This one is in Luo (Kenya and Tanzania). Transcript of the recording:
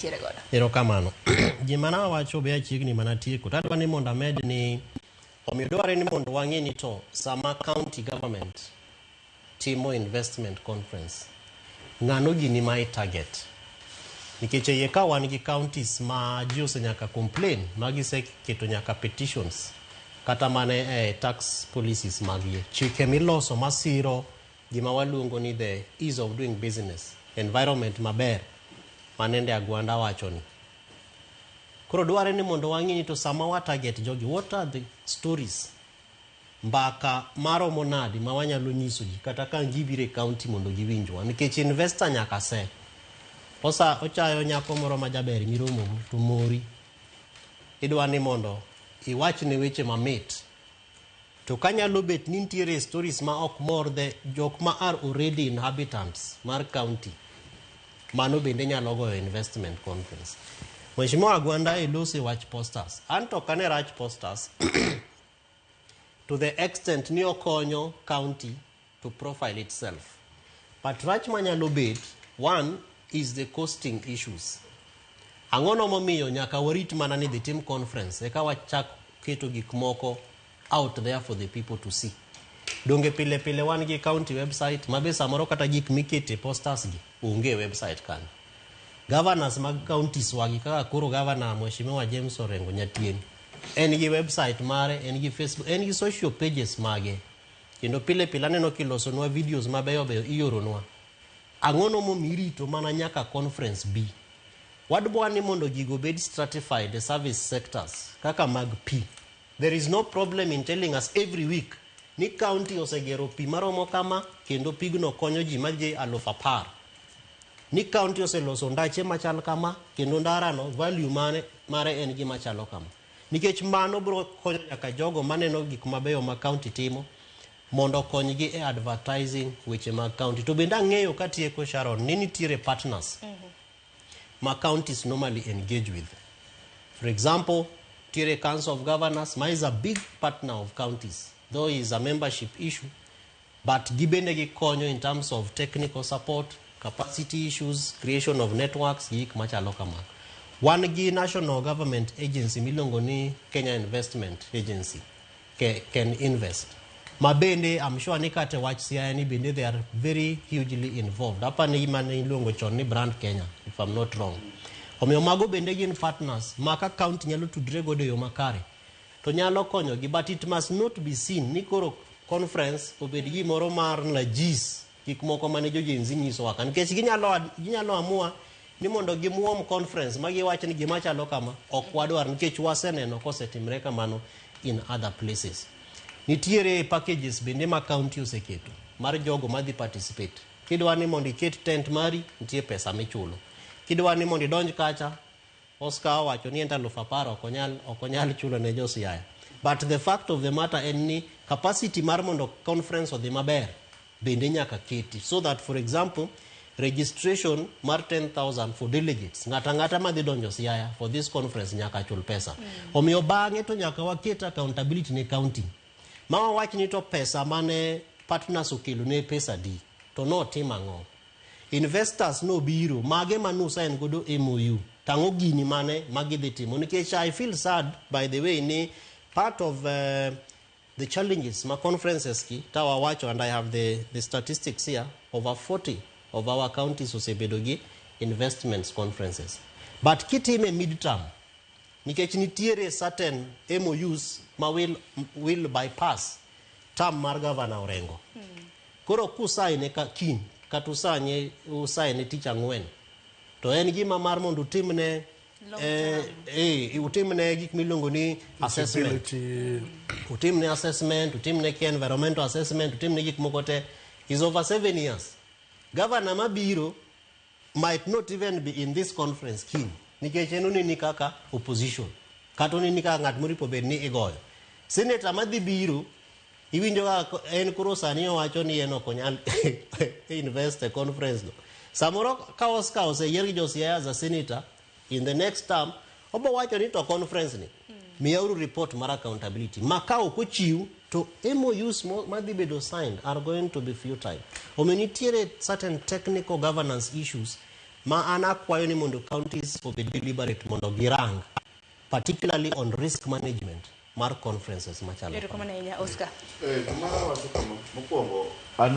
Tiere godo. Erokamano. Gima nawacho be achiegni mana tieko. To adwa ni mondo amed ni omiyo dwarore ni mondo wang'e ni to sama county government timo investment conference, ng'ano gini ma i target. Nikech e iye ka wan gi counties ma ji osenyaka complain ma giseketo nyaka petitions kata mana e tax policies mag gi. Chike miloso masiro gima waluongo ni the ease of doing business, environment maber manende Agwanda wacho ni. Koro dwarre ni mondo wang'e ni to sama wa target jogi, what are the stories mbaka maromo nadi ma wanyalo nyiso ji kata ka gibiro e county mondo giwinjwa nikech investor nyaka se osa ochayo nyako moro ma jaber miromogo to mori idwa ni mondo iwachne weche mamit to kanyalo bet ni nitiere stories ma ok mor the jok ma are already inhabitants mar county mano bende nyalo goyo investment conference. Mheshimiwa Agwanda elose wach posters an to ok ane rach posters to the extent ni okonyo county to profile itself. But rach manyalo bet, one is the costing issues. Ang'ono momiyo nyaka warit mana ni dhi tim conference eka wachak keto gik moko out there for the people to see. Donge pile pile wan gi county website ma be samoro kata gik mikete posters gi onge e website kanyo. Governors mag counties wagi kaka koro governor Mheshimiwa James Orengo Nyatieng en gi website mare, en gi Facebook, en gi social pages mage. Kendo pile pile aneno kilosonwa videos mabeyo beyo ioronwa. Ang'ono momiyo irito mana nyaka conference bi? Wadwa ni mondo gigo bed stratified e service sectors kaka mag pi. There is no problem in telling us every week ni county osegero pi maromo kama kendo pigno konyo ji madhi 10,000. Ni county oseloso ndache machal kama kendo ndarano value mare, mare en gima chalo kama. Nikech mano biro konyo nyaka jogo maneno gik mabeyo ma county timo mondo okonygi e advertising weche mag county. To bende ang'eyo katieko Sharon ni nitiere partners ma counties normally engage with. For example, nitiere Council of Governors ma is a big partner of counties, though is a membership issue, but gibende gikonyo in terms of technical support, capacity issues, creation of networks, gi gik machalo kamago. Wan gi national government agency miluongo ni Kenya Investment Agency, Ken Invest. Ma bende I'm sure ni kata wach Siaya ni bende they are very hugely involved. Apa ni mane iluongo chon ni Brand Kenya, if I'm not wrong. Omiyo mago bende gin partners ma ka county nyalo tudre godo e yo makare to nyalo konyogi but it must not be seen ni koro conference obed gimoro mar najis gik moko mane jo Gen Z nyisowa ka nikech ginyalo amua ni mondo gimuom conference ma giwach ni gima chalo kama ok wadwar nikech waseneno kosetimre kamano in other places. Nitiere packages bende ma county oseketo mar jogo madhi participate. Kidwa ni mondo iket tent mari, nitie pesa michulo. Kidwa ni mondo idonj kacha, Oscar owacho ni en 10,000 ok onyal chulo ne jo Siaya. But the fact of the matter en ni capacity mar mondo conference odhi maber bende nyaka keti so that, for example, registration mar 10,000 for delegates, ng'ata ang'ata madhi donjo Siaya for this conference nyaka chul pesa. Omiyo bang'e to nyaka waket accountability ne county ma wawach ni to pesa mane partners okelo ne pesa di to notim ang'o, investors nobiro mage manu sign godo MOU tang'o gini mane magidhi timo. Nikech I feel sad, by the way, ni part of the challenges ma conferences ki tawa wacho, and I have the statistics here, over 40 of our counties osebedo gi investments conferences, but kitime midterm nikech nitiere certain MOUs ma will bypass term mar Governor Orengo. Koro kusaine ka kiny kata usanye usaine tich ang'wen to en gima mar mondo utimne Long utimne gik miluongo ni assessment. Feasibility. Utimne assessment, utimne ki environmental assessment, utimne gik moko te is over 7 years. Governor mabiro might not even be in this conference kiny nikech en oneni kaka opposition kata oneni kaka ng'at moripo bed ni igoyo. Senator madhi biro iwinjo ka en koro sani owacho ni en ok onyal invest e conference no. Samoro ka Oscar oseyier gi jo Siaya as a senator in the next term, obo wacho ni to conference ni miyauru report mar accountability ma ka ok ochiw to MOUs madhi bedo signed are going to be futile. Omiyo nitiere certain technical governance issues ma Ma an akwayo ni mondo counties obed deliberate mondo girang, particularly on risk management mar conferences machalo kama. Erokamano ahinya, Oscar. Gima awacho kama, mokwongo an